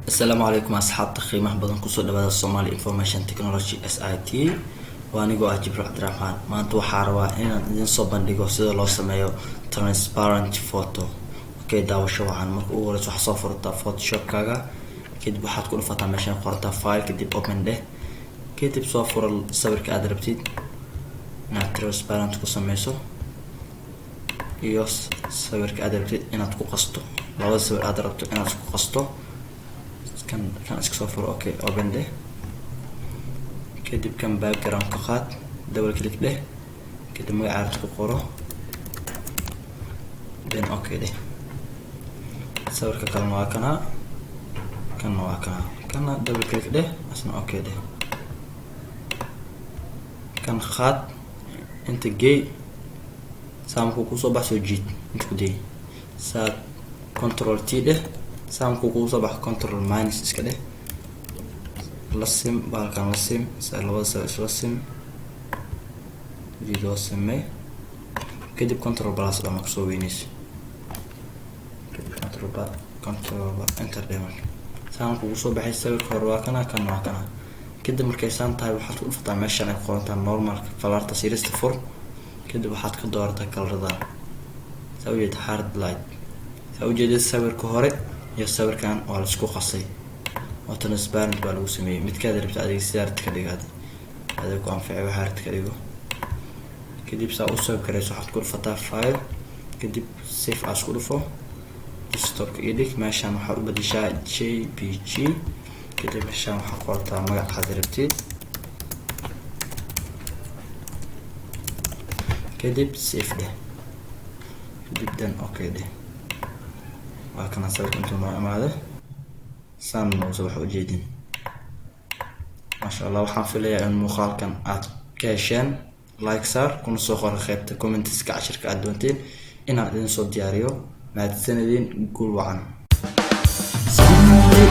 Asalaamu calaykum asxaabta qiimaha badan, kusoo dhawaada Somali Information Technology SIT. Waa anigoo ah Jibriil Cabdiraxmaan. Maanta waxaa rabaa inaan idin soo bandhigo sida loo sameeyo transparent photo. Okay, daawasho waxaan marka ugu horeysa waxaa soo furtaa Photoshopkaaga, kadib waxaad ku dhufataa meeshaan qortaa File, kadib Open dheh, kadib soo furo sawirka aad rabtid inaad transparent ku sameyso iyo sawirka aad rabtid inaad ku qasto. Labada sawir aad rabto inaad isku qasto, kan kan iska soo furo. Okay, Open dheh, kadib kan background ka qaad, double click dheh, kadib magaca rabtid ku qoro, then okay dheh. Sawirka kalena waa kana, kanna waa kana, kana double click dheh, asna okay dheh. Kan qaad, inta gey, saa markuu kusoo bax soo jiid, inta ku day, saa Control T dheh. Saa markuu kugu soo baxo, Control minus iska dheh, la sim bahalkan, la sim sa labada sawir isla sim, jiidoo simay. Kadib Control plus dhama kusoo weyneyso, kadib control ba control ba enter dheh. Marka saa markuu kusoo baxay, sawirka hore waa kana, kana waa kana. Kadib markay saan tahay, waxaad ku dhufataa meeshan ay ku qoran tahay normalka, falaarta sirista fur, kadib waxaad ka doorataa colorada. Saa ujeed, hard light. Saa ujeedid, sawirka hore iyo sawirkan waa laisku qasay oo transparent baa lagu sameeyey. Midkaad rabta adiga, sidaa rabta ka dhigo, adiga ku anficay waxaa rabta ka dhigo. Kadib saa u save garayso, waxaad ku dhufataa File, kadib Save As ku dhufo, desktopka io dhig. Meeshaan waxaad u bedeshaa JPG, kadib meeshaan waxaad qortaa magacaad rabtid, kadib Save dheh, kadib then okay dheh. Waa kana sawirka intuu noo imaade, saan noose wax ujeedin. Maasha Allah, waxaan filayaa in muuqaalkan aad ka hesheen. Like saar, kuna soo qora qeybta commentska cashirka aad doonteen inaan idin soo diyaariyo. Mahadsanidin, guul wacan. Somali